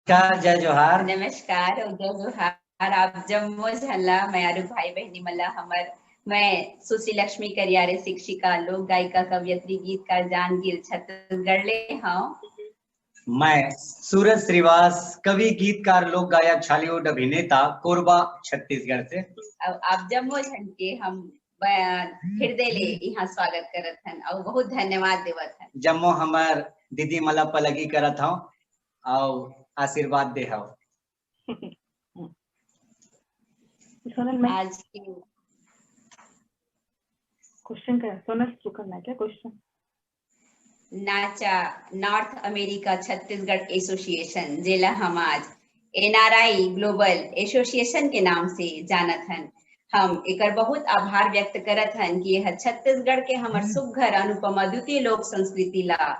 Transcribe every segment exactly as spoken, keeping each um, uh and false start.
नमस्कार, जय जोहार। नमस्कार अउ जय जोहार। आप जम्मो झन ला, मयारू भाई बहिनी मन ला हमर, मैं सुश्री लक्ष्मी करियारे, शिक्षिका, लोक गायिका, कवयित्री, गीतकार, जांजगीर, छत्तीसगढ़ ले हव। मैं सूरज श्रीवास, कवि, गीतकार, लोक गायक, छॉलीवुड अभिनेता, कोरबा, छत्तीसगढ़ से। अब आप जम्मो झन के हम ब-, हृदय ले इहाँ स्वागत करत हन अउ बहुत धन्यवाद देवत हन। जम्मो हमर दीदी मन ला पलगी करत हव अउ आशीर्वाद दे हव। सोनल, मैं आज के क्वेश्चन का, सोनल, तू करना है क्या क्वेश्चन? नाचा नॉर्थ अमेरिका छत्तीसगढ़ एसोसिएशन, जेला हम आज एनआरआई ग्लोबल एसोसिएशन के नाम से जानत हन, हम एकर बहुत आभार व्यक्त करत हन कि यह छत्तीसगढ़ के हमर सुघर अनुपम अद्वितीय लोक संस्कृति ला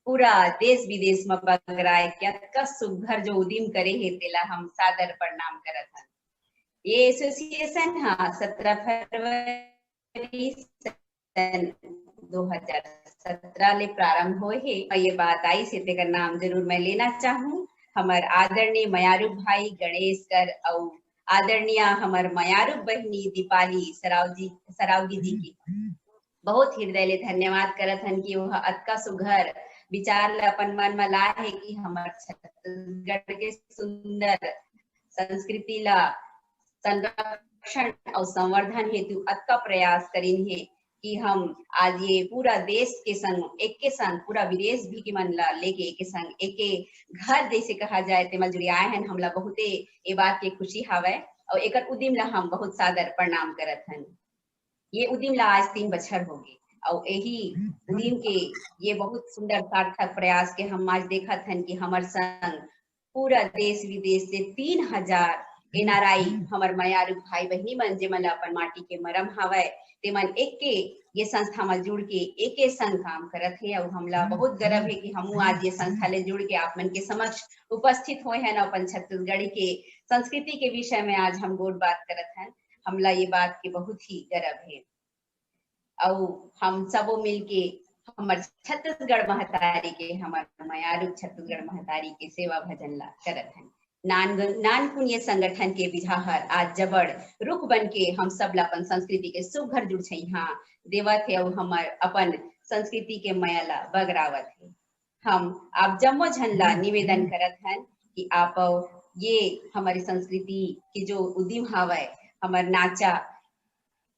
पूरा देश विदेश म बगराए के अतका सुघर जो उदिम करे हे, तेला हम सादर प्रणाम करत हन। ये एसोसिएशन ह सत्रह फरवरी सन दो हजार सत्रह ले प्रारंभ होए हे। ये बात आइस हे, तेकर नाम जरूर मैं लेना चाहूँ। हमर आदरणीय मयारू भाई गणेश कर अउ आदरणीय हमर मयारू बहिनी दीपाली सरावजी, सरावगी जी के बहुत हृदय ले धन्यवाद करत हन कि वह अतका सुघर विचार ल अपन मन म लाए हे कि हमर छत्तीसगढ़ के सुंदर संस्कृति ला संरक्षण अउ संवर्धन हेतु अतका प्रयास करिन हे कि हम आज ये पूरा देश के संग, एके संग, पूरा विदेश भी के मन ला लेके एके संग, एके घर जैसे कहा जाए, तेमा जुड़े आए हन। हमला बहुते ए बात के खुशी हावय अउ एकर उदिम ला हम बहुत सादर प्रणाम करत हन। ये उदिम ला आज तीन बछर होगे अउ यही उदिम के ये बहुत सुंदर सार्थक प्रयास के हम आज देखत हन कि हमर संग पूरा देश विदेश से तीन हजार एनआरआई हमर मयारू भाई बहिनी मन, जेमन ला अपन माटी के मरम हावय, तेमन एके ये संस्था म जुड़ के एके संग काम करत हे। अउ हमला बहुत गर्व हे कि हमू आज ये संस्था ले जुड़ के आप मन के समक्ष उपस्थित होए हन अउ अपन छत्तीसगढ़ी के संस्कृति के विषय में आज हम गोठ बात करत हन। हमला ये बात के बहुत ही गर्व हे। अउ हम सबो मिलके हमर छत्तीसगढ़ महतारी के, हमर मयारू छत्तीसगढ़ महतारी के सेवा भजन ला करत हन। नान, नानकुन ये संगठन के बिजहा हर आज जबड़ रुख बन के हम सब ला अपन संस्कृति के सुघर जुड़छइहा देवत हे अउ हमर अपन संस्कृति के मया ला बगरावत हे। हम आप जम्मो झन ला निवेदन करत हन कि आप ये हमर संस्कृति के जो उदिम हावय, हमर नाचा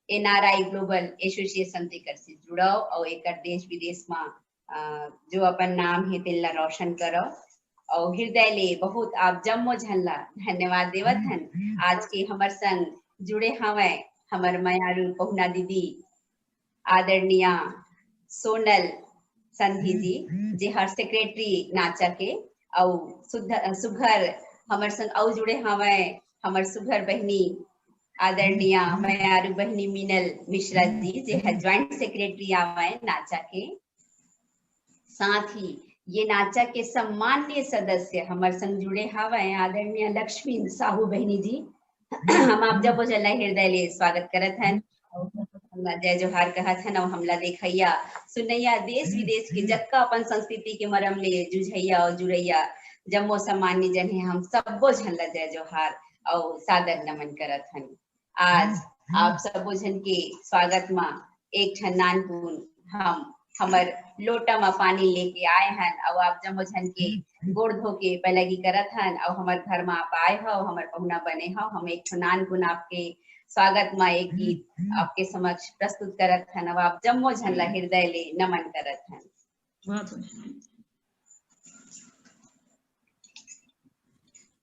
एनआरआई ग्लोबल एसोसिएशन तेकर से जुड़व अउ एकर देश विदेश म, अ, जो अपन नाम हे तेन ला रोशन करव। अउ हृदय ले बहुत आप जम्मो झन ला धन्यवाद देवत हन। आज के हमर संग जुड़े हवय हमर मयारू पहुना दीदी आदरणीय सोनल संधी जी, जे हर सेक्रेटरी नाचा के, अउ सुध-, सुघर हमर संग अउ जुड़े हवय हमर सुघर बहिनी आदरणीय मयारू बहिनी मीनल मिश्रा जी, जे हर ज्वाइंट सेक्रेटरी आवय नाचा के। साथ ही ये नाचा के सम्माननीय सदस्य हमर संग जुड़े हवय आदरणीय लक्ष्मी साहू बहिनी जी। हम आप जब वो जल्ला हृदय ले स्वागत करत हन, हमला जय जोहार कहत हन, अउ हमला देखइया सुनइया देश विदेश के जतका अपन संस्कृति के मरम ले जुझइया अउ जुड़इया जम्मो सम्माननीय जन हे, हम सब्बो झन ला जय जोहार अउ सादर नमन करत हन। आज आप सब्बो झन के स्वागत म एक ठन नानकुन हम हमर लोटा म पानी लेके आए हन, अउ आप जम्मो झन के गोड़ धो के पैलगी करत हन, अउ हमर घर म आप आए हव, हमर पहुना बने हव। हम एक ठो नानकुन आपके स्वागत म एक गीत आपके समक्ष प्रस्तुत करत हन, अउ आप जम्मो झन ला हृदय ले नमन करत हन। बहुत बढ़िया।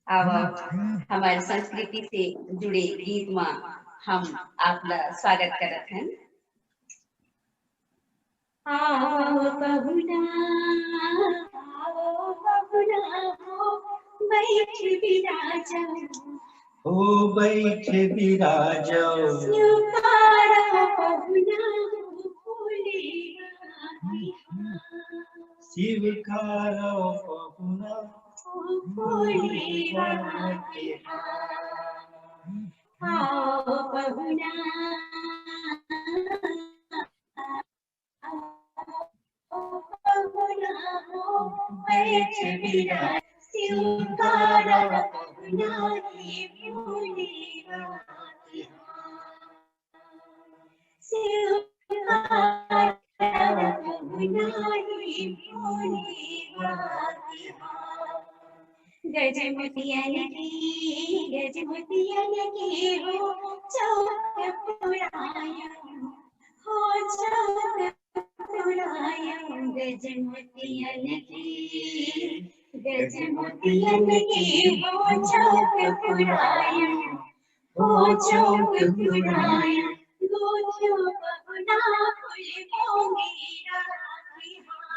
आवा, हमर संस्कृति से जुड़े गीत म हम आप ला स्वागत करत हन। आओ पहुना, आओ पहुना हो, बैठ बिराजा। हो बैठ बिराजो। स्वीकारो पहुना हो, फूले बिहार। स्वीकारो पहुना। हो, फूले बिहार। आओ पहुना। पहुना रे मोरे रातिहा। स्वीकार पहुना रे मोरे रातिहा। गजमोतियन के, गजमोतियन के हो चौक पुरायो, हो चौक पुरायो गजमोतियन के, गजमोतियन के हो चौक पुरायो, हो चौक पुरायो। गोठियो पहुना फूल मोंगे रातिहा।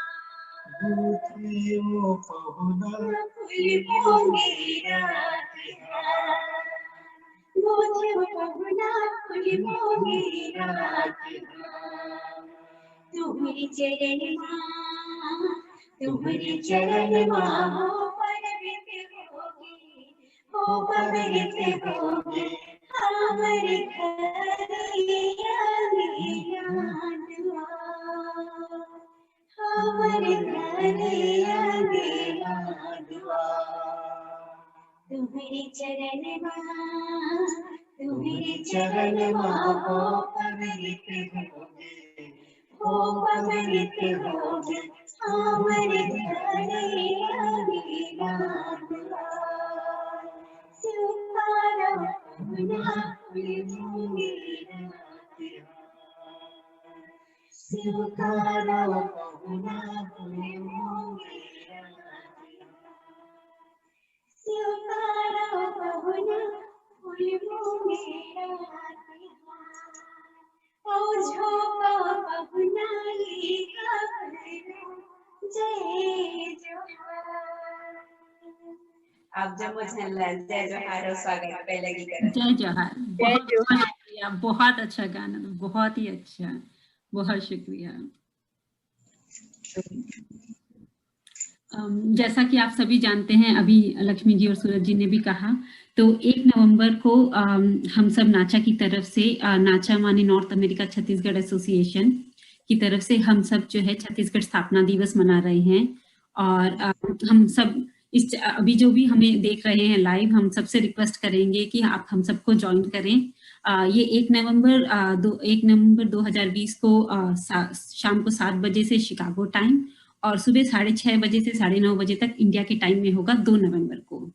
गोठियो पहुना फूल मोंगे रातिहा। गोठियो पहुना फूल मोंगे रातिहा। तुहरे चरण मा, तुहरे चरण मा हो परबित होगे, हो परबित होगे हमर घरे अंगना दुआर, हमर घरे अंगना दुआर। तुहरे चरण मा, तुहरे चरण मा हो परबित होगे, हो परबित होगे हमर घरे अंगना दुआर। स्वीकार पहुना फूल मोंगे रातिहा। स्वीकार पहुना फूल मोंगे रातिहा। स्वीकार पहुना फूल मोंगे रातिहा। अउ झोंका पहुना ले कमलो। जय जोहार। आप जम्मो झन ला जय जोहार अउ स्वागत पैलगी करत। जय जोहार। जय बहुत जोहार। शुक्रिया, बहुत अच्छा गाना, बहुत ही अच्छा, बहुत शुक्रिया। अम, जैसा कि आप सभी जानते हैं, अभी लक्ष्मी जी और सूरज जी ने भी कहा, तो एक नवंबर को, अम, हम सब नाचा की तरफ से, अ, नाचा माने नॉर्थ अमेरिका छत्तीसगढ़ एसोसिएशन की तरफ से हम सब जो है छत्तीसगढ़ स्थापना दिवस मना रहे हैं। और, अ, हम सब इस, अभी जो भी हमें देख रहे हैं लाइव, हम सबसे रिक्वेस्ट करेंगे कि आप हम सबको ज्वाइन करें। अ, ये एक नवंबर, अ, दो, एक नवंबर दो हज़ार बीस को, अ, सा-, शाम को सात बजे से शिकागो टाइम और सुबह साढ़े छः बजे से साढ़े नौ बजे तक इंडिया के टाइम में होगा, दो नवंबर को।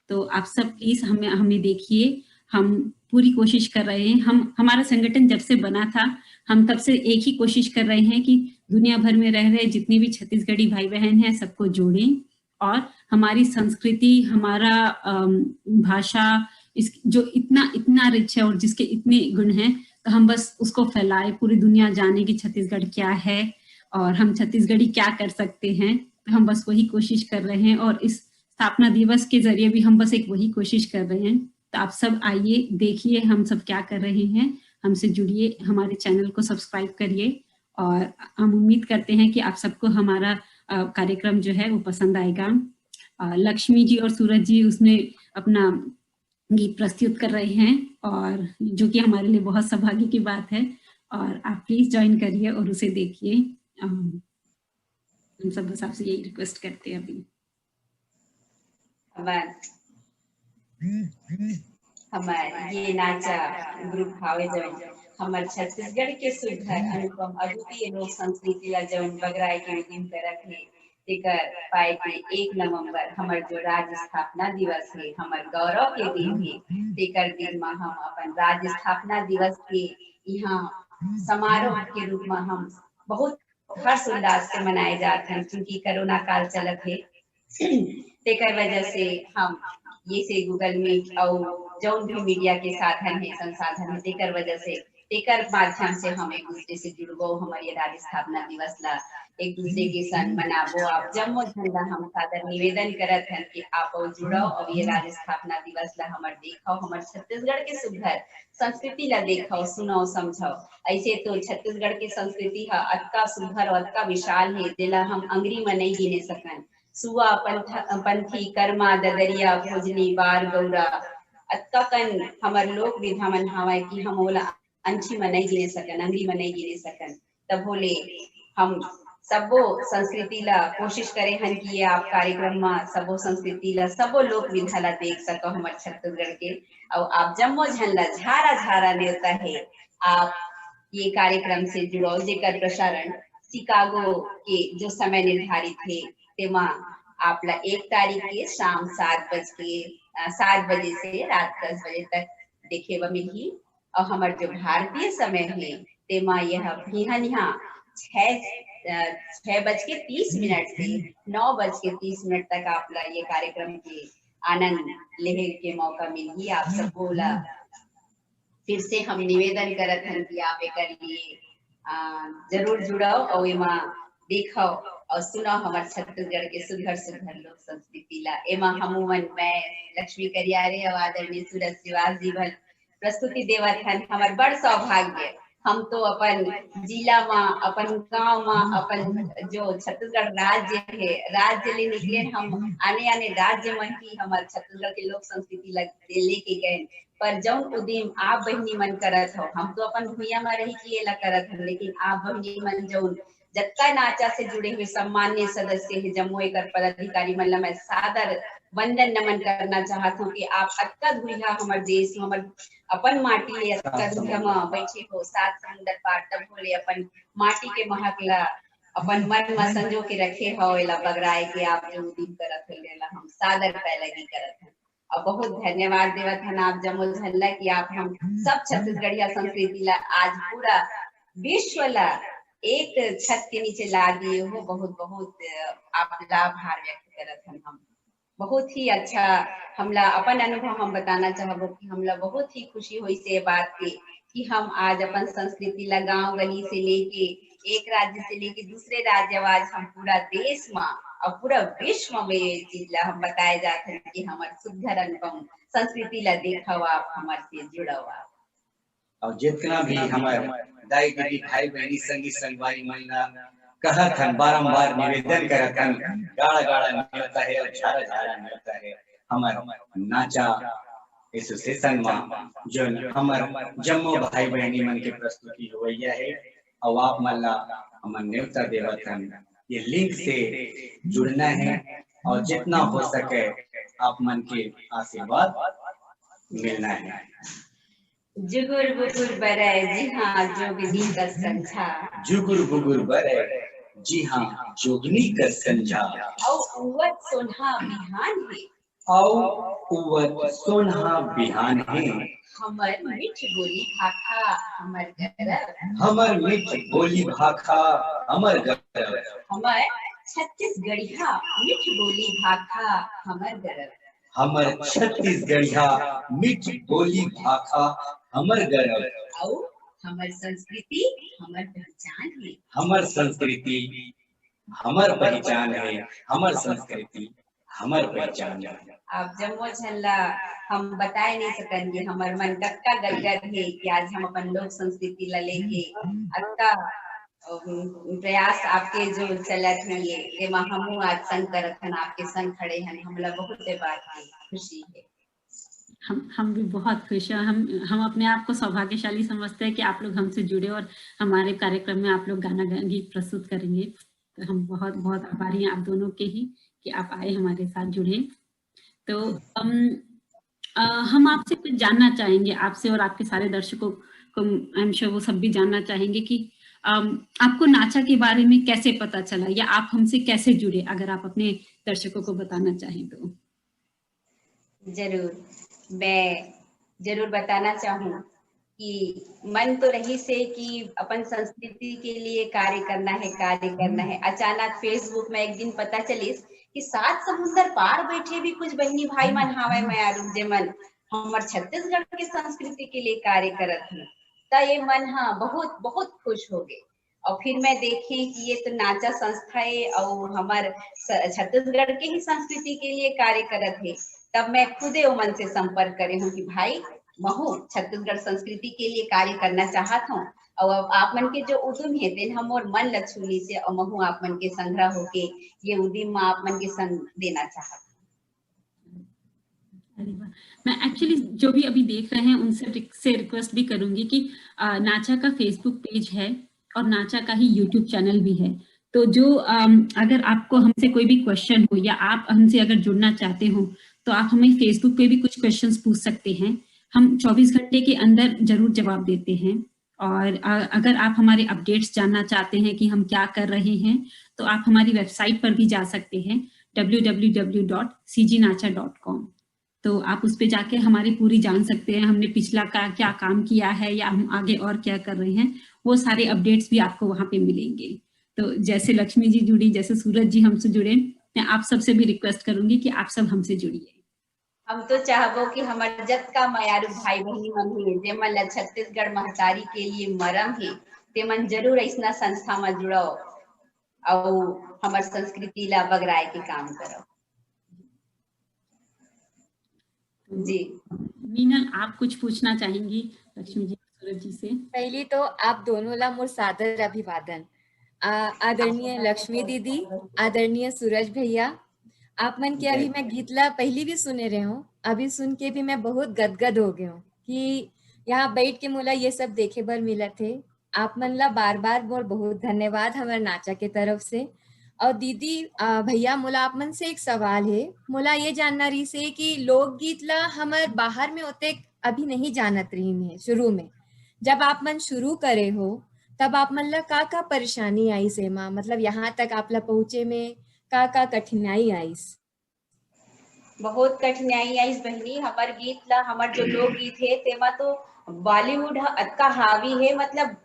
तो आप सब प्लीज हमें, हमें देखिए, हम पूरी कोशिश कर रहे हैं। हम, हमारा संगठन जब से बना था, हम तब से एक ही कोशिश कर रहे हैं कि दुनिया भर में रह रहे जितने भी छत्तीसगढ़ी भाई बहन हैं, सबको जोड़ें और हमारी संस्कृति, हमारा, अम, भाषा, इस, जो इतना, इतना रिच है और जिसके इतने गुण हैं, तो हम बस उसको फैलाएं, पूरी दुनिया जाने कि छत्तीसगढ़ क्या है और हम छत्तीसगढ़ी क्या कर सकते हैं। तो हम बस वही कोशिश कर रहे हैं और इस स्थापना दिवस के जरिए भी हम बस एक वही कोशिश कर रहे हैं। तो आप सब आइए, देखिए हम सब क्या कर रहे हैं, हमसे जुड़िए, हमारे चैनल को सब्सक्राइब करिए और हम उम्मीद करते हैं कि आप सबको हमारा, अ, कार्यक्रम जो है वो पसंद आएगा। अ, लक्ष्मी जी और सूरज जी उसमें अपना गीत प्रस्तुत कर रहे हैं और जो कि हमारे लिए बहुत सौभाग्य की बात है और आप प्लीज ज्वाइन करिए और उसे देखिए। अ, हम सब बस आपसे यही रिक्वेस्ट करते हैं अभी। हमर, हमर ये नाचा ग्रुप हावे जौन हमर छत्तीसगढ़ के सुघर अनुपम अद्वितीय लोक संस्कृति ला जौन बगराए के उदिम करत हे, तेकर पाए के एक नवंबर हमर जो राज्य स्थापना दिवस हे, हमर गौरव के दिन हे, तेकर दिन म हम अपन राज्य स्थापना दिवस के इहाँ समारोह के रूप म हम बहुत हर्ष उल्लास से मनाए जात हन, क्योंकि कोरोना काल चलत हे। तेकर वजह से हम ये से Google Meet अउ जौन भी मीडिया के साधन हे, संसाधन हे, तेकर वजह से, तेकर माध्यम से हम एक दूसरे से जुड़बो, हमर ये राज्य स्थापना दिवस ला एक दूसरे के संग मनाबो। आप जम्मो झन ला हम सादर निवेदन करत हन कि आप अउ जुड़व अउ ये राज्य स्थापना दिवस ला हमर देखव, हमर छत्तीसगढ़ के सुघर संस्कृति ला देखव, सुनव, समझव। ऐसे तो छत्तीसगढ़ के संस्कृति ह अतका सुघर अउ अतका विशाल हे, जेला हम अंगरी म नइ गिने सकन। सुआ, पंथ-, पंथी, करमा, ददरिया, भोजली, बार, गौरा, अतका कन हमर लोक विधा मन हावय कि हम ओला अंछी म नइ गिने सकन, अंगरी म नइ गिने सकन। तभो ले हम सबो संस्कृति ला कोशिश करे हन कि ये आप कार्यक्रम म सबो संस्कृति ला, सबो लोक विधा ला देख सको हमर छत्तीसगढ़ के। अउ आप जम्मो झन ला झारा झारा नेवता हे, आप ये कार्यक्रम से जुड़ो, जेकर प्रसारण शिकागो के जो समय निर्धारित हे, तेमा आप ला एक तारीख के शाम सात बज के, अ, सात बजे से रात दस बजे तक देखे बर मिलही। अउ हमर जो भारतीय समय हे, तेमा यह बिहनिहा छह, अ, छह बज के तीस मिनट से नौ बज के तीस मिनट तक आप ला ये कार्यक्रम के आनंद लेहे के मौका मिलही। आप सबो ला फिर से हम निवेदन करत हन कि आप एकर लिए, अ, जरूर जुड़व अउ एमा देखव अउ सुनव हमर छत्तीसगढ़ के सुघर सुघर लोक संस्कृति ला। एमा हमू मन, मैं लक्ष्मी करियारे अउ आदरणीय सूरज श्रीवास जी भर प्रस्तुति देवत हन। हमर बड़ सौभाग्य, हम तो अपन जिला म, अपन गांव म, अपन जो छत्तीसगढ़ राज्य हे, राज्य ले निकले हम आने आने राज्य म ही हमर छत्तीसगढ़ के लोक संस्कृति ल लेके गए। पर जौन उदिम आप बहिनी मन करत हो, हम तो अपन भुइयां म रही के एला करत हन, लेकिन आप बहिनी मन जौन जतका नाचा से जुड़े हुए सम्मान्य सदस्य हे, जम्मो एकर पदाधिकारी मन ला मैं सादर वंदन नमन करना चाहत हूँ कि आप अतका धुरिहा हमर देश म, हमर अपन माटी ले अतका धुरिहा म बैठे हो, सात समुंदर पार, तब हो ले अपन माटी के महक ला अपन मन म संजो के रखे हो, एला बगराए के आप जो उदिम करत हो, एला हम सादर पैलगी करत हन। अउ बहुत धन्यवाद देवत हन आप जम्मो झन ला कि आप हम सब छत्तीसगढ़िया संस्कृति ला आज पूरा विश्व ला एक छत के नीचे ला दिए हो। बहुत बहुत, अ, आप ला आभार व्यक्त करत हन हम। बहुत ही अच्छा, हमला अपन अनुभव हम बताना चाहबो कि हमला बहुत ही खुशी होइस ये बात के कि हम आज अपन संस्कृति ला गांव गली से लेके, एक राज्य से लेके दूसरे राज्य, आज हम पूरा देश म अउ पूरा विश्व म ये चीज ला हम बताए जात हन कि हमर सुघर अनुपम संस्कृति ला देखव आप, हमर से जुड़व आप। अउ जितना भी हमर दाई दीदी, भाई बहिनी, संगी संगवारी मन ला कहत हन, बारंबार निवेदन करत हन, गाड़ा गाड़ा नेवता हे अउ झारा झारा नेवता हे। हमर नाचा एसोसिएशन म जो हमर जम्मो भाई बहिनी मन के प्रस्तुति होवइया हे, अउ आप मन ला हमन नेवता देवत हन, ये लिंक से जुड़ना हे अउ जितना हो सके आप मन के आशीर्वाद मिलना हे। जुगुर बुगुर बरय, जी हाँ, जोगनी कस संझा। जुगुर बुगुर बरय, जी हाँ, जोगनी कस संझा। अउ उवत सोनहा बिहान हे। अउ उवत सोनहा बिहान हे। हमर मीठ बोली भाखा, हमर गरब। हमर मीठ बोली भाखा, हमर गरब। हमर छत्तीसगढ़िया मीठ बोली भाखा, हमर गरब। हमर छत्तीसगढ़िया मीठ बोली भाखा, हमर गरब। अउ हमर संस्कृति, हमर पहचान हे। हमर संस्कृति, हमर पहचान हे। हमर संस्कृति, हमर पहचान हे। आप जम्मो झन ला हम बताए नहीं सकन कि हमर मन कतका गदगद हे कि आज हम अपन लोक संस्कृति ला लेके अतका, अम, प्रयास आपके जो चलत हे, ये, एमा हमू आज संग करत हन, आपके संग खड़े हन, हमला बहुत ए बात की खुशी हे। हम, हम भी बहुत खुश हैं। हम, हम अपने आप को सौभाग्यशाली समझते हैं कि आप लोग हमसे जुड़े और हमारे कार्यक्रम में आप लोग गाना गा-, गीत प्रस्तुत करेंगे। तो हम बहुत, बहुत आभारी हैं आप दोनों के ही कि आप आए, हमारे साथ जुड़े। तो, अम, अ, हम आपसे कुछ जानना चाहेंगे, आपसे और आपके सारे दर्शकों को, I am sure वो सब भी जानना चाहेंगे कि, अम, आपको नाचा के बारे में कैसे पता चला या आप हमसे कैसे जुड़े, अगर आप अपने दर्शकों को बताना चाहें तो। जरूर, मैं जरूर बताना चाहूँ कि मन तो रहिस हे कि अपन संस्कृति के लिए कार्य करना हे, कार्य करना हे। अचानक Facebook में एक दिन पता चलिस कि सात समुंदर पार बैठे भी कुछ बहिनी भाई मन हावय, मैं आरुग जे मन हमर छत्तीसगढ़ के संस्कृति के लिए कार्य करत हे। त ये मन ह बहुत, बहुत खुश हो गे। अउ फिर मैं देखें कि ये तो नाचा संस्था हे अउ हमर स-, छत्तीसगढ़ के ही संस्कृति के लिए कार्य करत हे। तब मैं खुदे ओमन से संपर्क करे हूँ कि भाई, महू छत्तीसगढ़ संस्कृति के लिए कार्य करना चाहत हूँ। अउ अब आप मन के जो उदुम हे, तेन ह मोर मन ल छू लिस हे, अउ महू आप मन के संघरा होके ये उदिम म आप मन के संग देना चाहत हूँ। अरे वाह। मैं actually जो भी अभी देख रहे हैं उनसे रिक-, से रिक्वेस्ट भी करूंगी कि, अ, नाचा का Facebook पेज है और नाचा का ही YouTube चैनल भी है, तो जो अगर आपको हमसे कोई भी क्वेश्चन हो या आप हमसे अगर जुड़ना चाहते हो, तो आप हमें फेसबुक पे भी कुछ क्वेश्चंस पूछ सकते हैं। हम चौबीस घंटे के अंदर जरूर जवाब देते हैं। और अगर आप हमारे अपडेट्स जानना चाहते हैं कि हम क्या कर रहे हैं, तो आप हमारी वेबसाइट पर भी जा सकते हैं, W W W dot C G Nacha dot com. तो आप उस पर जाके हमारी पूरी जान सकते हैं, हमने पिछला का क्या काम किया है या हम आगे और क्या कर रहे हैं, वो सारे अपडेट्स भी आपको वहाँ पे मिलेंगे। तो जैसे लक्ष्मी जी जुड़ी, जैसे सूरज जी हमसे जुड़े, मैं आप सबसे भी रिक्वेस्ट करूंगी कि आप सब हमसे जुड़िए। हम तो चाहबो कि हमर जतका मयारू भाई बहिनी मन हे, जेमन ला छत्तीसगढ़ महतारी के लिए मरम हे, तेमन जरूर ऐसना संस्था में जुड़ो और हमर संस्कृति ला बगराए के काम करो। जी मीनल, आप कुछ पूछना चाहेंगी लक्ष्मी जी, सूरज जी से? पहली तो आप दोनों ला मोर सादर अभिवादन। आदरणीय लक्ष्मी दीदी, आदरणीय सूरज भैया, आप मन के अभी मैं गीत ला पहली भी सुने रहे हूँ, अभी सुन के भी मैं बहुत गदगद हो गए हूँ कि यहाँ बैठ के मोला ये सब देखे बर मिलत हे। आप मन ला बार बार मोर बहुत धन्यवाद हमर नाचा के तरफ से। और दीदी, भैया, मोला आप मन से एक सवाल हे, मोला ये जानना रहिस हे कि लोकगीत ला हमर बाहर में ओतेक अभी नहीं जानत रहिन हे शुरू में। जब आप मन शुरू करे हो, तब आप मन ला का का परेशानी आइस एमा, मतलब यहाँ तक आप ला पहुँचे में का का कठिनाई आइस? बहुत कठिनाई आइस बहिनी। हमर गीत ला, हमर जो लोकगीत हे, तेमा तो बॉलीवुड ह अतका हावी हे, मतलब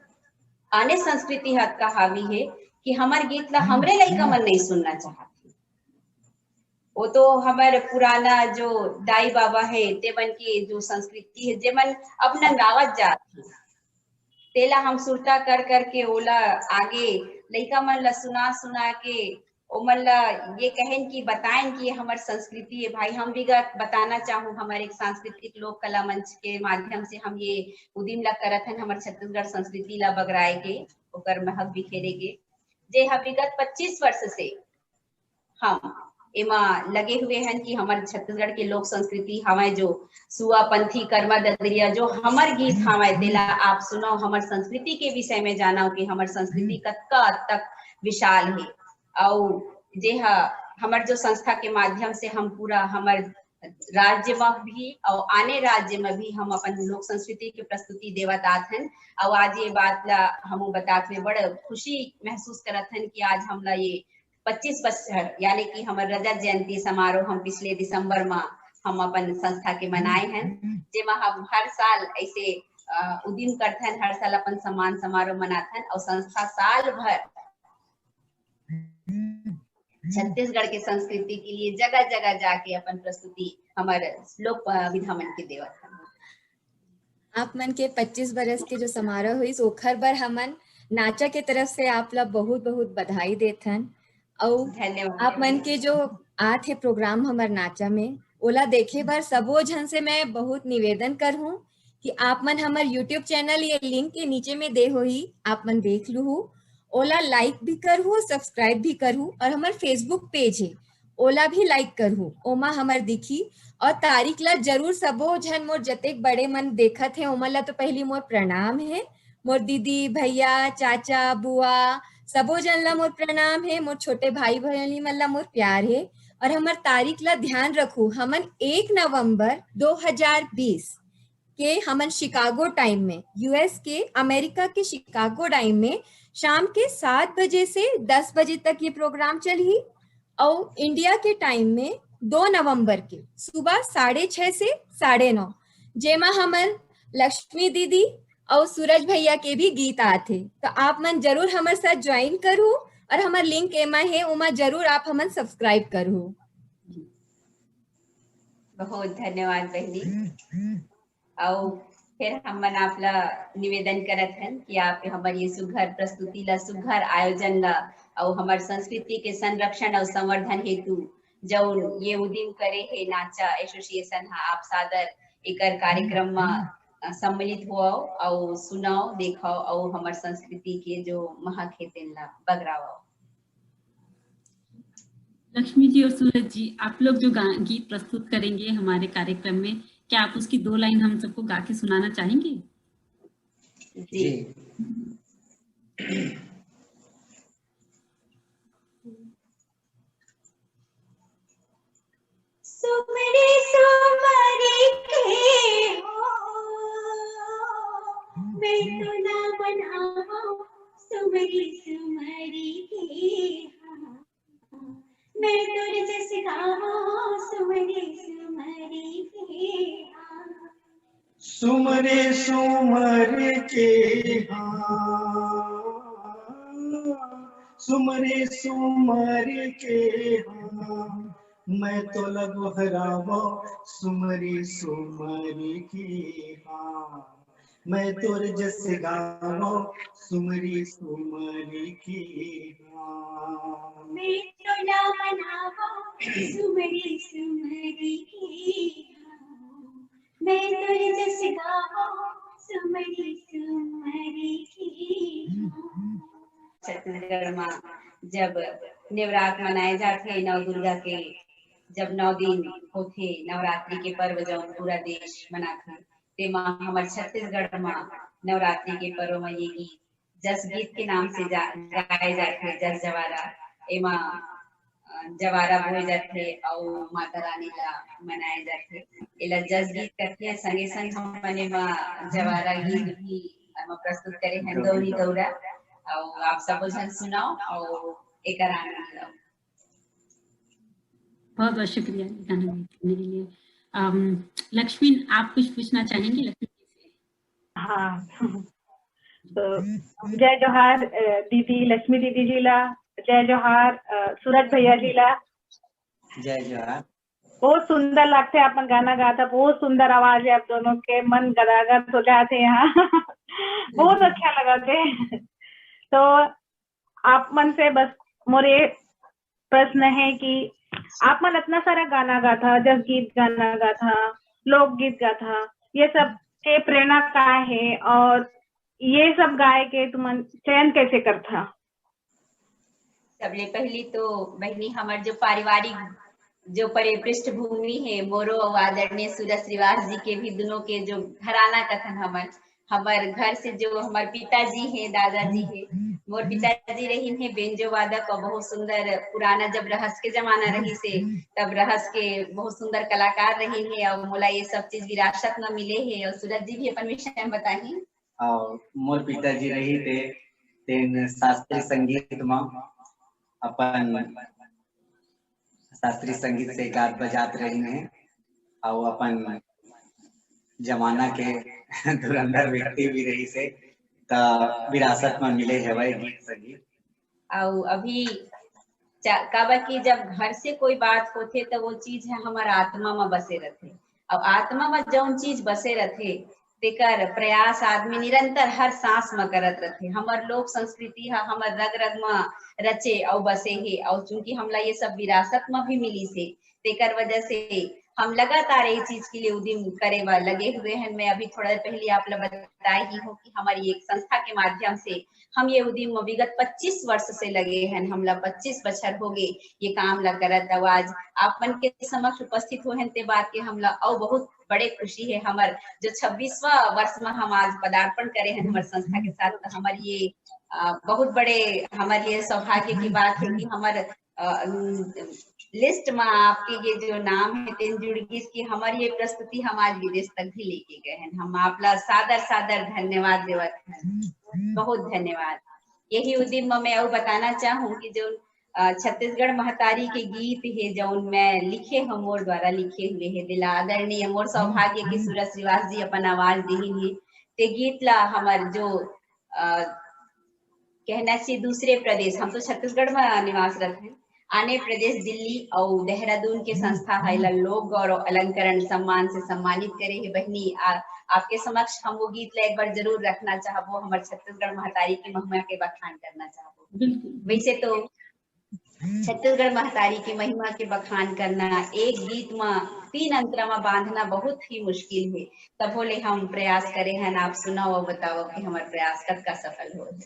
आने संस्कृति ह अतका हावी हे कि हमर गीत ला हमरे लइका मन नहीं सुनना चाहत हे। वो तो हमर पुराना जो दाई बाबा हे, तेमन के जो संस्कृति हे, जेमन अब नंदावत जात हे, तेला हम सुरता कर करके ओला आगे लइका मन ला सुना सुना के ओमन ला ये कहेन कि बताएन कि ये हमर संस्कृति हे। भाई, हम भी ग-, बताना चाहूँ, हमर एक सांस्कृतिक लोक कला मंच के माध्यम से हम ये उदिम ला करत हन, हमर छत्तीसगढ़ संस्कृति ला बगराए के, ओकर महक बिखेरे के, जे ह विगत पच्चीस वर्ष से हम एमा लगे हुए हन कि हमर छत्तीसगढ़ के लोक संस्कृति हवय, जो सुआ पंथी, करमा ददरिया, जो हमर गीत हवय, तेला आप सुनव, हमर संस्कृति के विषय में जानव कि हमर संस्कृति कतका तक विशाल हे। अउ जे ह हमर जो संस्था के माध्यम से हम पूरा हमर राज्य म भी अउ आने राज्य म भी हम अपन लोक संस्कृति के प्रस्तुति देवत आत हन। अउ आज ये बात ला हमू बतात में बड़ खुशी महसूस करत हन कि आज हमला ये पच्चीस बछर, यानी कि हमर रजत जयंती समारोह हम पिछले दिसंबर म हम अपन संस्था के मनाए हन, जेमा हम हर साल ऐसे, अ, उदिम करथन, हर साल अपन सम्मान समारोह मनाथन अउ संस्था साल भर छत्तीसगढ़ के संस्कृति के लिए जगह जगह जाके अपन प्रस्तुति हमर लोक, अ, विधा मन के देवत हन। आप मन के पच्चीस बरस के जो समारोह होइस, ओखर बर हमन नाचा के तरफ से आप ला बहुत बहुत बधाई देथन। अउ धन्यवाद। आप मन के जो आत हे प्रोग्राम हमर नाचा में, ओला देखे बर सबो झन से मैं बहुत निवेदन करहूँ कि आप मन हमर YouTube चैनल, ये लिंक के नीचे में दे होही, आप मन देख लूहू, ओला लाइक भी करहू, सब्सक्राइब भी करहू, और हमर Facebook पेज हे, ओला भी लाइक करहू, ओमा हमर दिखी। और तारीख ला जरूर सबो झन मोर जतेक बड़े मन देखत हे, ओमन ला तो पहली मोर प्रणाम हे। मोर दीदी, भैया, चाचा, बुआ, सबो झन ला मोर प्रणाम हे। मोर छोटे भाई बहिनी मन ला मोर प्यार हे। और हमर तारीख ला ध्यान रखू, हमन एक नवंबर दो हजार बीस के हमन शिकागो टाइम में, यूएस के, अमेरिका के शिकागो टाइम में शाम के सात बजे से दस बजे तक ये प्रोग्राम चलही। अउ इंडिया के टाइम में दो नवंबर के सुबह साढ़े छह से साढ़े नौ, जेमा हमन लक्ष्मी दीदी अउ सूरज भैया के भी गीत आत हे। तो आप मन जरूर हमर साथ ज्वाइन करहू और हमर लिंक एमा हे, ओमा जरूर आप हमन सब्सक्राइब करहू। बहुत धन्यवाद बहिनी। अउ फिर हमन आप ला निवेदन करत हन कि आप हमर ये सुघर प्रस्तुति ला, सुघर आयोजन ला अउ हमर संस्कृति के संरक्षण अउ संवर्धन हेतु जौन ये उदिम करे हे नाचा एसोसिएशन हा, आप सादर एकर कार्यक्रम म, अ, सम्मिलित होवव अउ सुनव, देखव अउ हमर संस्कृति के जो महक हे तेन ला बगरावव। लक्ष्मी जी और सूरज जी, आप लोग जो गा-, गीत प्रस्तुत करेंगे हमारे कार्यक्रम में, क्या आप उसकी दो लाइन हम सबको गा के सुनाना चाहेंगे? जी। जी। सुमरी सुमरी के हो, मैं तो ना बनावो सुमरी सुमरी के हाँ। मैं तोर जस गावो सुमरी सुमरी के हाँ। सुमरी सुमरी के हाँ, सुमरी सुमरी के हाँ, मैं तो लगोहरावो सुमरी सुमरी के हाँ, मैं तोर जस गावो सुमरी सुमरी के हाँ। मैं तो ना बनावो सुमरी सुमरी के हाँ, मैं तोर जस गावो सुमरी सुमरी के हाँ। छत्तीसगढ़ में जब नवरात्र मनाए जाथे, नौ दुर्गा के जब नौ दिन होथे नवरात्रि के पर्व, जौन पूरा देश मनाथे, तेमा हमर छत्तीसगढ़ म नवरात्रि के पर्व म ये गीत जस गीत के नाम से जा-, गाए जाथे, जस जवारा। एमा, अ, जवारा बोए जाथे अउ माता रानी ला मनाए जाथे। एला जस गीत कथे, संगे संग हमन एमा जवारा गीत भी एमा प्रस्तुत करे हन, गौरी गौरी गौरा। अउ आप सबो झन सुनव अउ एकर आनंद लव। बहुत बहुत शुक्रिया गाना गाने के लिए। अम, लक्ष्मी, आप कुछ पूछना चाहेंगी लक्ष्मी जी से? हाँ। तो जय जोहार, अ, दीदी, लक्ष्मी दीदी जी ला, जय जोहार, अ, सूरज भैया जी ला। जय जोहार। बहुत सुंदर लगथे आपन गाना गाथा, बहुत सुंदर आवाज है आप दोनों के, मन गदागद हो जाथे यहाँ। बहुत अच्छा लगथे। तो आप मन से बस मोर ये प्रश्न है कि आप मन इतना सारा गाना गाथा, जस गीत गाना गाथा, लोकगीत गाथा, ये सब के प्रेरणा का है और ये सब गाए के तुमन चयन कैसे करथा? सबले पहली तो बहिनी, हमर जो पारिवारिक जो परे पृष्ठभूमि है, मोरो अउ आदरणीय सूरज श्रीवास जी के भी, दोनों के जो घराना कथन हमर, हमर घर से जो हमर पिताजी हे, दादाजी हे, मोर पिताजी रहिन हे बेंजो वादक अउ बहुत सुंदर पुराना, जब रहस के जमाना रहिस हे, तब रहस के बहुत सुंदर कलाकार रहिन हे अउ मोला ये सब चीज विरासत म मिले हे। अउ सूरज जी भी अपन विषय म बताही। अउ मोर पिताजी रहिस हे, तेन शास्त्रीय संगीत म अपन शास्त्रीय संगीत से गात बजात रहिन हे, अउ अपन जमाना के धुरंधर व्यक्ति भी रहिस हे, त विरासत म मिले हवय गीत संगीत। अउ अभी चा-, काबर कि जब घर से कोई बात होथे, त वो चीज ह हमर आत्मा म बसे रथे, अउ आत्मा म जौन चीज बसे रथे, तेकर प्रयास आदमी निरंतर हर सांस म करत रथे। हमर लोक संस्कृति ह हमर रग रग म रचे अउ बसे हे, अउ चूंकि हमला ये सब विरासत म भी मिलिस हे, तेकर वजह से हम लगातार ये चीज के लिए उद्यम करे बर लगे हुए हैं। मैं अभी थोड़ा देर पहले आप ला बताए ही हूँ कि हमारी एक संस्था के माध्यम से हम ये उद्यम म विगत पच्चीस वर्ष से लगे हैं, हमला पच्चीस बछर हो गए ये काम ला करत। अउ आज आप मन के समक्ष उपस्थित हुए हैं, ते बात के हमला अउ बहुत बड़े खुशी है। हमर जो छब्बीसवाँ वर्ष में हम आज पदार्पण करे हैं हमर संस्था के साथ, तो हमर ये, अ, बहुत बड़े हमर लिए सौभाग्य की बात है कि हमर, अ, list में आपके ये जो नाम है, तेन जुड़ गिस कि हमर ये प्रस्तुति हम आज विदेश तक भी लेके गए हैं। हम आपला सादर सादर धन्यवाद देवत हैं, बहुत धन्यवाद। यही उद्यम में मैं अउ बताना चाहूँ कि जो, अ, छत्तीसगढ़ महतारी के गीत हे, जौन मैं लिखे हूँ, मोर द्वारा लिखे हुए हे, दिला आदरणीय मोर सौभाग्य के सूरज श्रीवास जी अपन आवाज दिहिन हे। ते गीत ला हमर जो, अ, कहना चाहिए दूसरे प्रदेश, हम तो छत्तीसगढ़ में निवास रखते हैं, आने प्रदेश दिल्ली अउ देहरादून के संस्था ह एला लोक गौरव अलंकरण सम्मान से सम्मानित करे हे। बहिनी, आ, आपके समक्ष हम वो गीत ला एक बार जरूर रखना चाहबो, हमर छत्तीसगढ़ महतारी के महिमा के बखान करना चाहबो। बिल्कुल। वैसे तो छत्तीसगढ़ महतारी के महिमा के बखान करना, एक गीत म तीन अंतरा म बांधना बहुत ही मुश्किल हे, तभो ले हम प्रयास करे हन। आप सुनव अउ बतावव कि हमर प्रयास कतका सफल होय।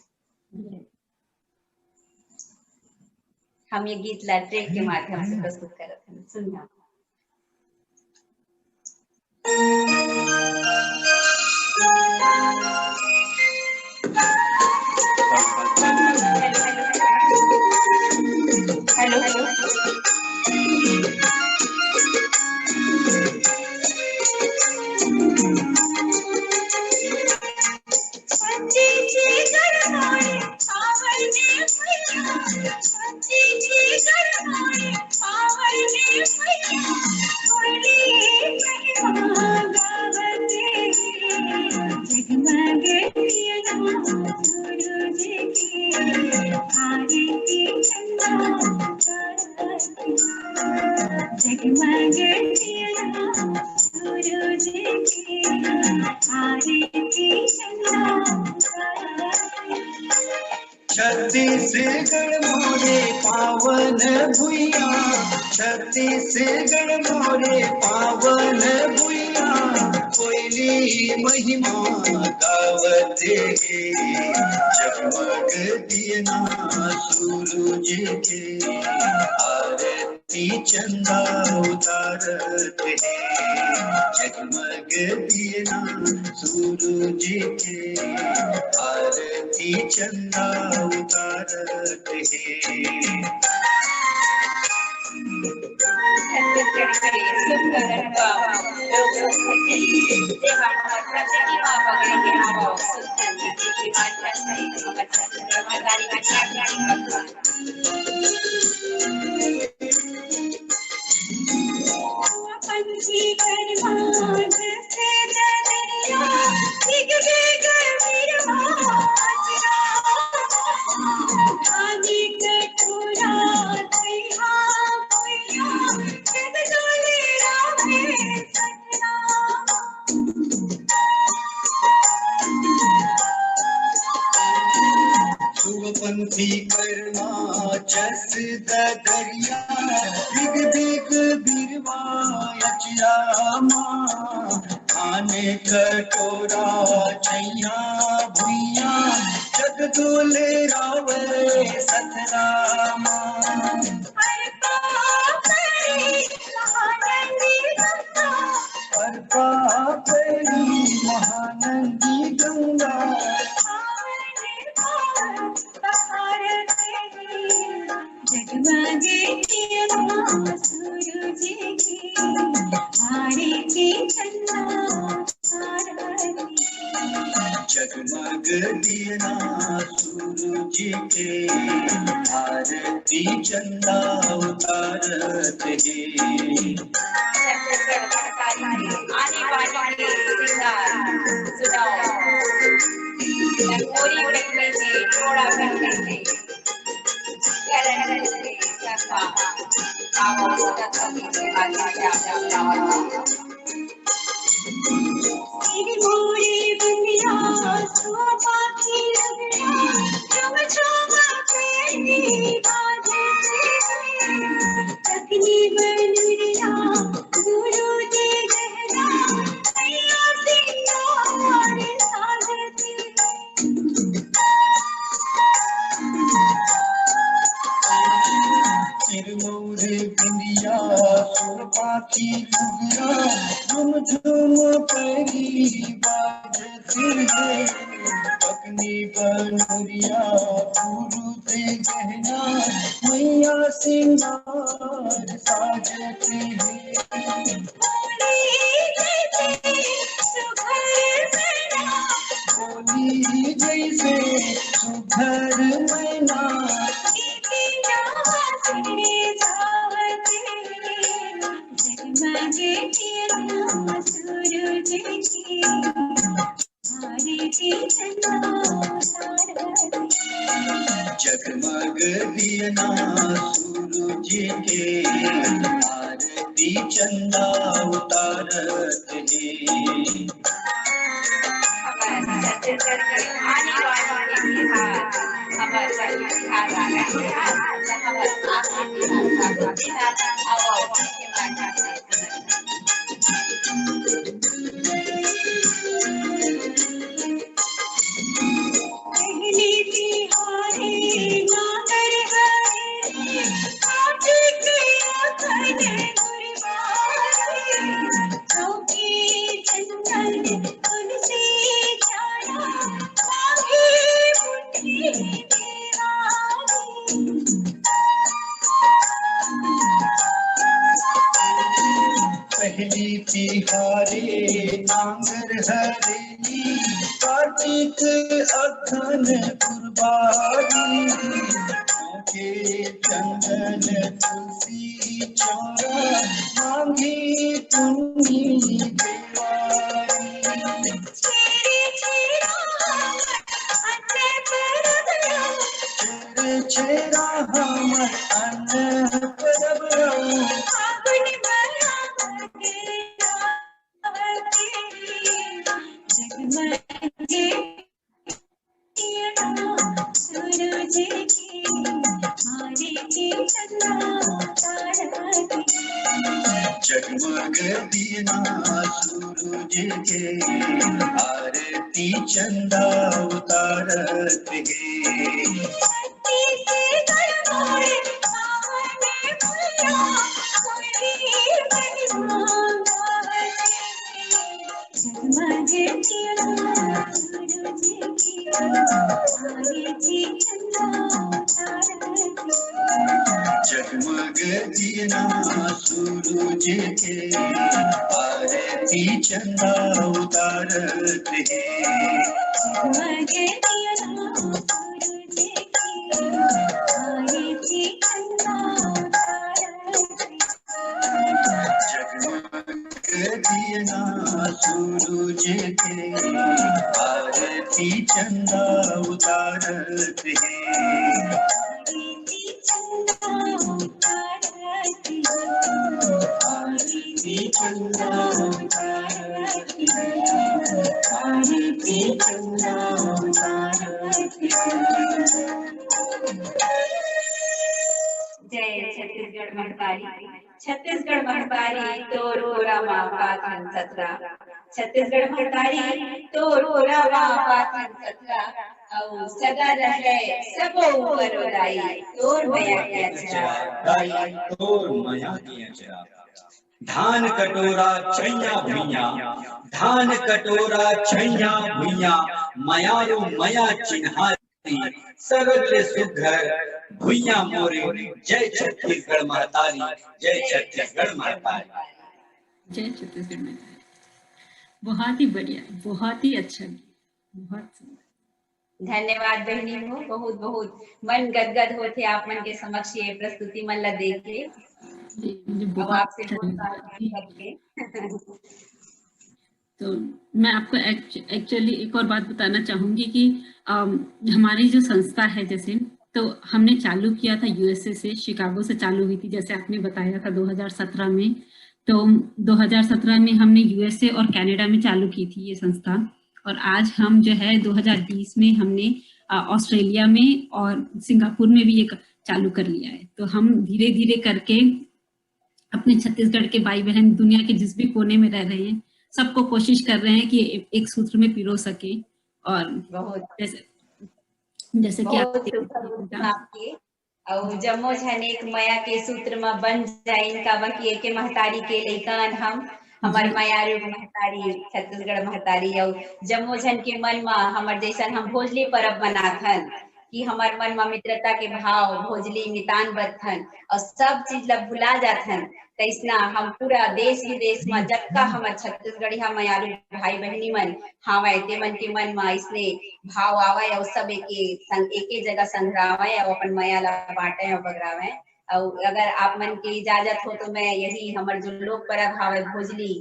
हम ये गीत ला track के माध्यम से प्रस्तुत करत हन, सुनिए। Hello, hello. छत्तीसगढ़ मोरे पावन भुइया, छत्तीसगढ़ मोरे पावन भुइया, कोयली महिमा गावत हे। जगमग दियना सूरज के, आरती चंदा उतारत हे। जगमग दियना सूरज के, आरती चंदा उतारत हे। छत्तीसगढ़ के सुंदर अनुभव, लोक संस्कृति, त्योहार और प्रकृति मा बगरे के अनुभव, सुंदर संस्कृति मा छत्तीसगढ़ के सुरपंथी कर्मा जस ददरिया, बिग बिग बिरवा अचरा मा, खाने कटोरा छैया भुइया, जग डोले रावे सतरा मा। अरपा करी महानंदी गंगा। जगमग दियना सूरज के, आरती चंदा आरती। जगमग दियना सूरज के, आरती चंदा उतारत हे। आने वाली के श्रृंगार सुनाओ। रंगोली करने से, थोड़ा करने से, करण करने से, करवा। आप उसका कभी से आगे जाओ। सिरमौर बिंदिया सुरपाती घुघरा, झुम झुम पैरी बाजत हे। पकनी बनरिया गुरु दे गहना, मैया सिंगार साजत हे। होली जैसे सुघर मैना, होली जैसे सुघर मैना। जगमग दियना सूरज के, आरती चंदा उतारत हे। जगमग दियना सूरज के, आरती चंदा उतारत हे। हमर छत्तीसगढ़ के आने वाली पीढ़ी हा, हमर छत्तीसगढ़ के इतिहास हा, हमर आगे पीढ़ी हा, अउ पहली तिहारे नागर हरे, काटी के अखन गुरबारे, चौकी चंदन तुलसी चारा, मांगी मुट्ठी देवारी। पहली तिहारे नांगर हरेली, कार्तिक अखन गुरबारी। चौके चंदन तुलसी चौरा, मांगी पुन्नी देवारी। छेरे छेरा हमर अन्न परब रऊ। छेरे छेरा हमर अन्न परब रऊ। फागुन महीना के रात के, जगमग सूरज के आरती चंदा उतारत हे। जगमग दियना सूरज के आरती चंदा उतारत हे। छत्तीसगढ़ मोरे पावन भुइयां, तोरी महिमा गावत हे। जगमग दियना सूरज के आरती चंदा उतारत हे। जगमग दियना सूरज के आरती चंदा उतारत हे। जगमग दियना सूरज के आरती चंदा उतारत हे। जगमग दियना सूरज के आरती चंदा उतारत हे। आरती चंदा उतारत हे। आरती चंदा उतारत हे। आरती चंदा उतारत हे। जय छत्तीसगढ़ महतारी। छत्तीसगढ़ महतारी तोर कोरा मा पाथन सतरा। छत्तीसगढ़ महतारी तोर कोरा मा पाथन सतरा। अउ सदा रहे सबो ऊपर ओ दाई तोर मया के अचरा। दाई तोर मया के अचरा। धान कटोरा छैया भुइयां, धान कटोरा छैया भुइयां, मयारू मया चिन्हारी, सरग ले सुघर भुइयां मोरे। जय छत्तीसगढ़ महतारी, जय छत्तीसगढ़ महतारी। जय छत्तीसगढ़ महतारी। बहुत ही बढ़िया, बहुत ही अच्छा गीत, बहुत सुंदर। धन्यवाद बहिनी हो, बहुत बहुत मन गदगद होथे आप मन के समक्ष ये प्रस्तुति मन ला देख के। जी, मुझे अब बहुत आपसे अच्छा बोल लगा। पाए करके। तो मैं आपको एक्च-, actually एक और बात बताना चाहूंगी कि, अम, हमारी जो संस्था है, जैसे, तो हमने चालू किया था यूएसए से, शिकागो से चालू हुई थी, जैसे आपने बताया था दो हज़ार सत्रह में। तो दो हज़ार सत्रह में हमने यूएसए और कनाडा में चालू की थी ये संस्था, और आज हम जो है दो हज़ार बीस में हमने, अ, ऑस्ट्रेलिया में और सिंगापुर में भी ये क-, चालू कर लिया है। तो हम धीरे धीरे करके अपने छत्तीसगढ़ के भाई बहन दुनिया के जिस भी कोने में रह रहे हैं, सबको कोशिश कर रहे हैं कि ए-, एक सूत्र में पिरो सके। और बहुत। जैसे, जैसे कि बहुत आप सुघर रूप में आपके, अउ जम्मो झन एक मया के सूत्र म बंध जाइन, काबर कि एके महतारी के लइका अन हम, हमर जी। मयारू महतारी, छत्तीसगढ़ महतारी, अउ जम्मो झन के मन म हमर जैसन हम भोजली परब मनाथन, कि हमर मन म मित्रता के भाव, भोजली मितान बरथन, अउ सब चीज ल भुला जाथन। तइसना हम पूरा देश विदेश म जतका हमर छत्तीसगढ़िया मयारू भाई बहिनी मन हावय, ते मन के मन म अइसने भाव आवय अउ सब एके संग, एके जगह संघरावय अउ अपन मया ला बांटय अउ बगरावय। अउ अगर आप मन के इजाजत हो तो मैं यही हमर जो लोक परब हावय भोजली,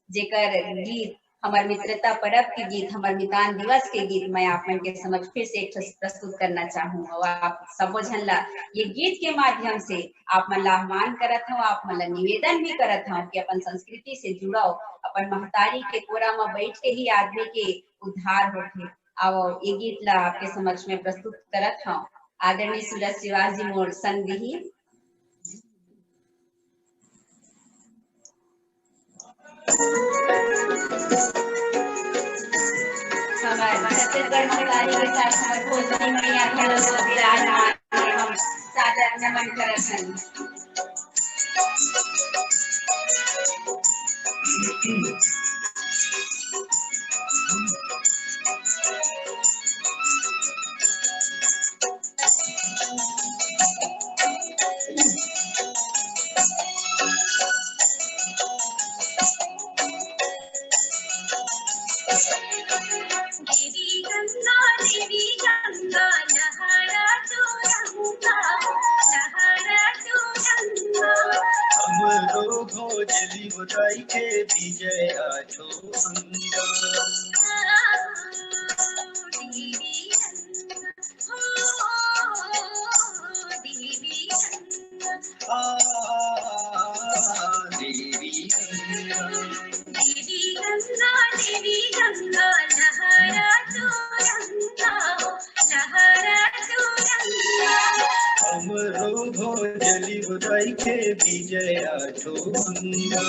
जेकर गीत हमर मित्रता परब के गीत, हमर मितान दिवस के गीत मैं आप मन के समक्ष फिर से एक ठो प्रस्तुत करना चाहूँ। अउ आप सबो झन ला ये गीत के माध्यम से आप मन ला आह्वान करत हूँ, आप मन ला निवेदन भी करत हूँ कि अपन संस्कृति से जुड़व, अपन महतारी के कोरा म बैठ के ही आदमी के उद्धार होथे। अउ ये गीत ला आपके समक्ष में प्रस्तुत करत हूँ आदरणीय सूरज श्रीवास जी मोर संग दिही। हमर छत्तीसगढ़ महतारी के साथ हमर भोजपुरी मैया घलो विराजमान हे, हम सादर नमन करत हन। देवी गंगा, देवी गंगा, लहरा तू गंगा, लहरा तू गंगा। हमरो भोजली बताई के विजय आजो अंगा। देवी गंगा, ओ देवी गंगा। आ, देवी गंगा। देवी गंगा, देवी गंगा लहरा तू रंगा हो, लहरा तू रंगा। हमरो भोजली उदाई के विजय आठो गंगा।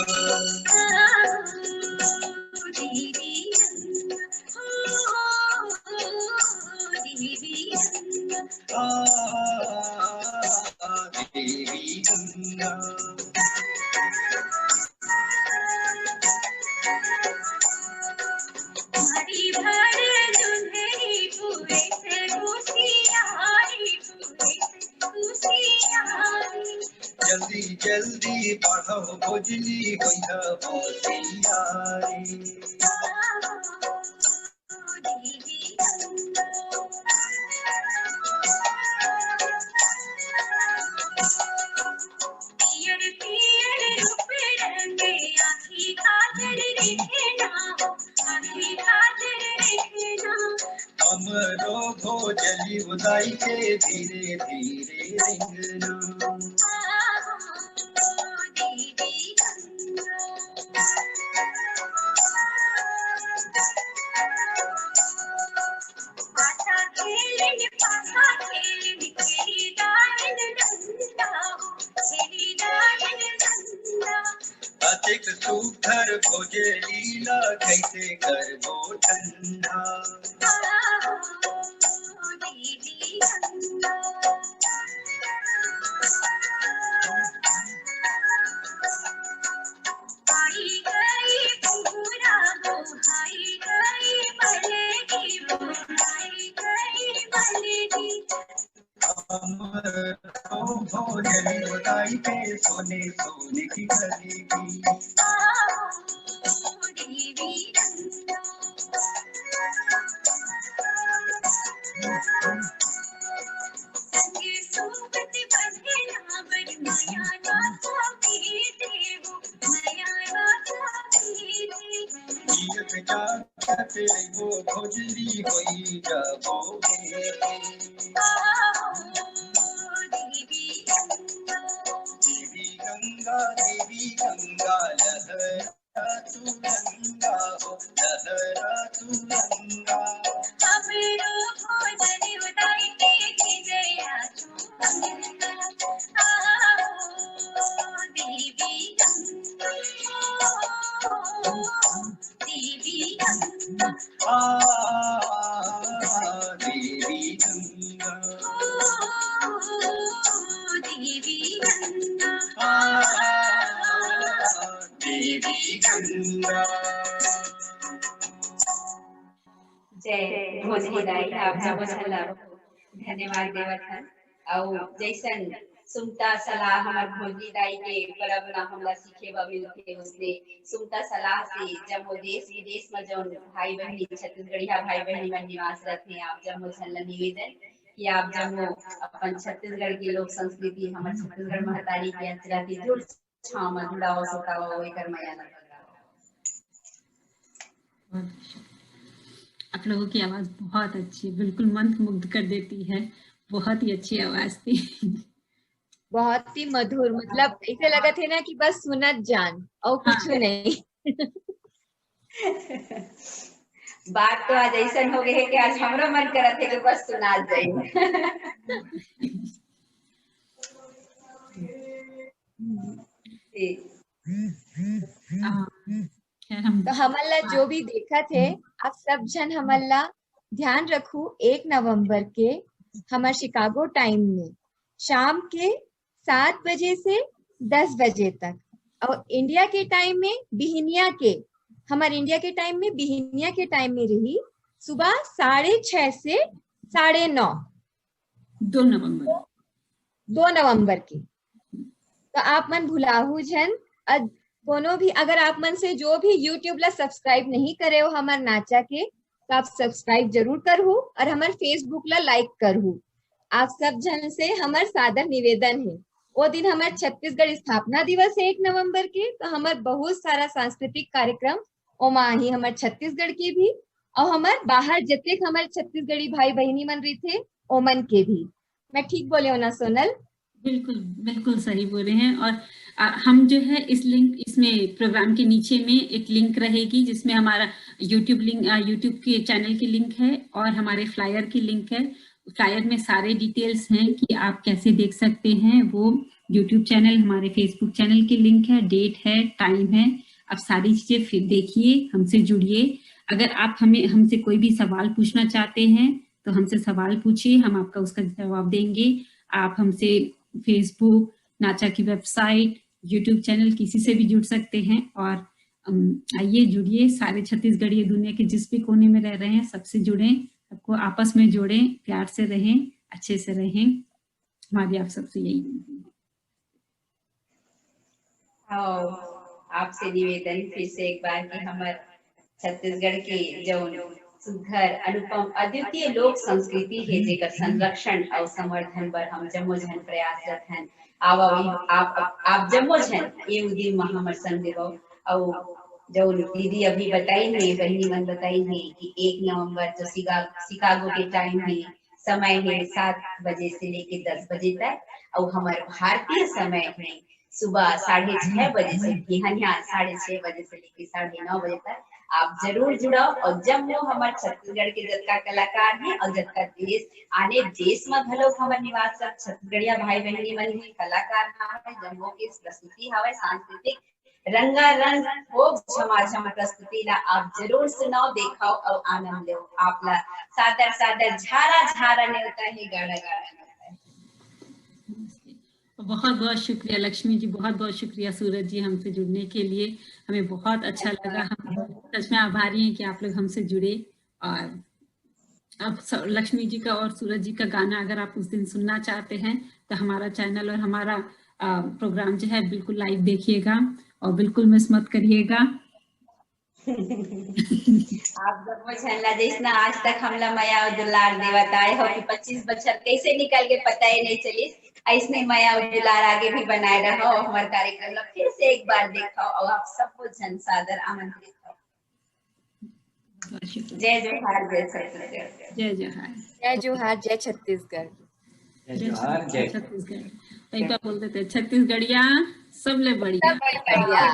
देवी गंगा, ओ देवी गंगा। आ, देवी गंगा। हरी भर दुल्हरी पूरे से होशियारी, पूरे से होशियारी। जल्दी जल्दी बढ़ो भोजली होइहा होशियारी। पियर पियर रूप रंग आँखी काजर देखना हो, आँखी काजर देखना। हमरो भोजली उदाई के धीरे धीरे रेंगना। देवी गंगा। पासा खेलन, पासा खेलन, खेली दायन नंदा हो, खेली दायन नंदा। अतिक सुघर भोजली ला कैसे करबो ठंडा। आहो, देवी गंगा। आई गई कुबरा वो, आई गई मलेगी वो, आई गई मलेगी। हमरो भोजली उदाई के सोने सोने की कलेगी। आहो, देवी गंगा। संगे सोबत बंधना बड़ माया राखा कीजे हो, माया राखा कीजे। जियत जागत रहिबो भोजली होई जाबो बेटी। आहो, देवी गंगा। देवी गंगा, देवी गंगा लहरा तू रंगा हो, लहरा तू रंगा। हमरो भोजली उदाई के विजय आठो गंगा। आहो, देवी गंगा। देवी गंगा। आ, देवी गंगा। ओ, देवी गंगा। आ, देवी गंगा। जय भोजली दाई, आप जम्मो झन ला धन्यवाद देवत हन। अउ जैसन सुमता सलाह हमर भोजली दाई के परब म हमला सीखे बर मिलथे, उसने सुमता सलाह से जम्मो देश विदेश म जौन भाई बहिनी, छत्तीसगढ़िया भाई बहिनी मन निवास रथे, आप जम्मो झन ला निवेदन कि आप जम्मो अपन छत्तीसगढ़ के लोक संस्कृति, हमर छत्तीसगढ़ महतारी के अचरा के जुड़ छांव म जुड़ाव, सुताव, एकर मया ल बताव। बहुत अच्छा। आप लोगों की आवाज बहुत अच्छी, बिल्कुल मंत्रमुग्ध कर देती है। बहुत ही अच्छी आवाज थी। बहुत ही मधुर, मतलब ऐसे लगत हे ना कि बस सुनत जान अउ कुछ हाँ। नहीं। बात तो आज ऐसन हो गए है कि आज हमरो मन करत है कि बस सुना जाए। जी। हाँ, खैर हम तो हमन ला जो भी देखत हे, आप सब झन हमन ला ध्यान रखू, एक नवंबर के हमर शिकागो टाइम में शाम के सात बजे से दस बजे तक, और इंडिया के टाइम में बिहनिया के, हमर इंडिया के टाइम में बिहनिया के टाइम में रही सुबह साढ़े छह से साढ़े नौ। दो नवंबर। दो नवंबर की। तो आप मन भुलाहू झन, अ, कोनो भी, अगर आप मन से जो भी YouTube ला subscribe नहीं करे हो हमर नाचा के, तो आप subscribe जरूर करहू और हमर Facebook ला like करहू। आप सब झन से हमर सादर निवेदन है, वो दिन हमर छत्तीसगढ़ स्थापना दिवस है एक नवंबर के, तो हमर बहुत सारा सांस्कृतिक कार्यक्रम ओमा आही, हमर छत्तीसगढ़ के भी और हमर बाहर जतेक हमर छत्तीसगढ़ी भाई बहिनी मन रहिथे ओमन के भी। मैं ठीक बोले हो ना सोनल? बिल्कुल, बिल्कुल सही बोले हैं। और अ, हम जो है इस लिंक, इसमें प्रोग्राम के नीचे में एक लिंक रहेगी जिसमें हमारा YouTube लिंक, अ, YouTube के चैनल की लिंक है और हमारे फ्लायर की लिंक है। फ्लायर में सारे डिटेल्स हैं कि आप कैसे देख सकते हैं। वो YouTube चैनल, हमारे Facebook चैनल की लिंक है, डेट है, टाइम है। आप सारी चीजें फिर देखिए, हमसे जुड़िए। अगर आप हमें, हमसे कोई भी सवाल पूछना चाहते हैं तो हमसे सवाल पूछिए, हम आपका उसका जवाब देंगे। आप हमसे Facebook, नाचा की वेबसाइट, YouTube चैनल, किसी से भी जुड़ सकते हैं। और, अम, आइए, जुड़िए, सारे छत्तीसगढ़िए दुनिया के जिस भी कोने में रह रहे हैं, सबसे जुड़ें, सबको आपस में जोड़ें, प्यार से रहें, अच्छे से रहें। हमारी आप सबसे यही उम्मीद है। हाँ, आपसे निवेदन फिर से एक बार कि हमर छत्तीसगढ़ के जौन सुघर, अनुपम, अद्वितीय लोक संस्कृति हे, जेकर संरक्षण अउ संवर्धन बर हम जम्मो झन प्रयासरत हन। आवा, आप, आप जम्मो झन ये उदिम म हमर संग देवव। अउ जौन दीदी अभी बताइन हे, बहिनी मन बताइन हे कि एक नवंबर जो शिका-, शिकागो के टाइम हे, समय हे सात बजे से लेके दस बजे तक, अउ हमर भारतीय समय हे सुबह साढ़े छह बजे से, बिहनिया साढ़े छह बजे से लेके साढ़े नौ बजे तक। आप जरूर जुड़व अउ जम्मो हमर छत्तीसगढ़ के जतका कलाकार हे अउ जतका देश, आने देश म घलो हमर निवास सब छत्तीसगढ़िया भाई बहिनी मन हे, कलाकार नाम हे, जम्मो के प्रस्तुति हवय सांस्कृतिक रंगारंग खूब झमाझम प्रस्तुति ला आप जरूर सुनव, देखव अउ आनंद लेव। आप ला सादर सादर झारा झारा नेवता हे, गाड़ा गाड़ा नेवता हे। बहुत बहुत शुक्रिया लक्ष्मी जी, बहुत बहुत शुक्रिया सूरज जी हमसे जुड़ने के लिए। हमें बहुत अच्छा लगा। हम सच में आभारी हैं कि आप लोग हमसे जुड़े। और अब स-, लक्ष्मी जी का और सूरज जी का गाना अगर आप उस दिन सुनना चाहते हैं तो हमारा चैनल और हमारा, अ, प्रोग्राम जो है बिल्कुल लाइव देखिएगा और बिल्कुल मिस मत करिएगा। आप जम्मो झन ला जइसना आज तक हमला मया अउ दुलार देवत आए हो कि पच्चीस बछर कइसे निकल गे पता ही नहीं चलिस, अइसने मया अउ दुलार आगे भी बनाए रहो। हमर कार्यक्रम ला फिर से एक बार देखो अउ आप सबो झन सादर आमंत्रित हो। जय जोहार, जय छत्तीसगढ़। जय जोहार। जय जोहार, जय छत्तीसगढ़। जय जोहार, जय छत्तीसगढ़। एक बार बोल देते हैं, छत्तीसगढ़िया सबले बढ़िया। बढ़िया।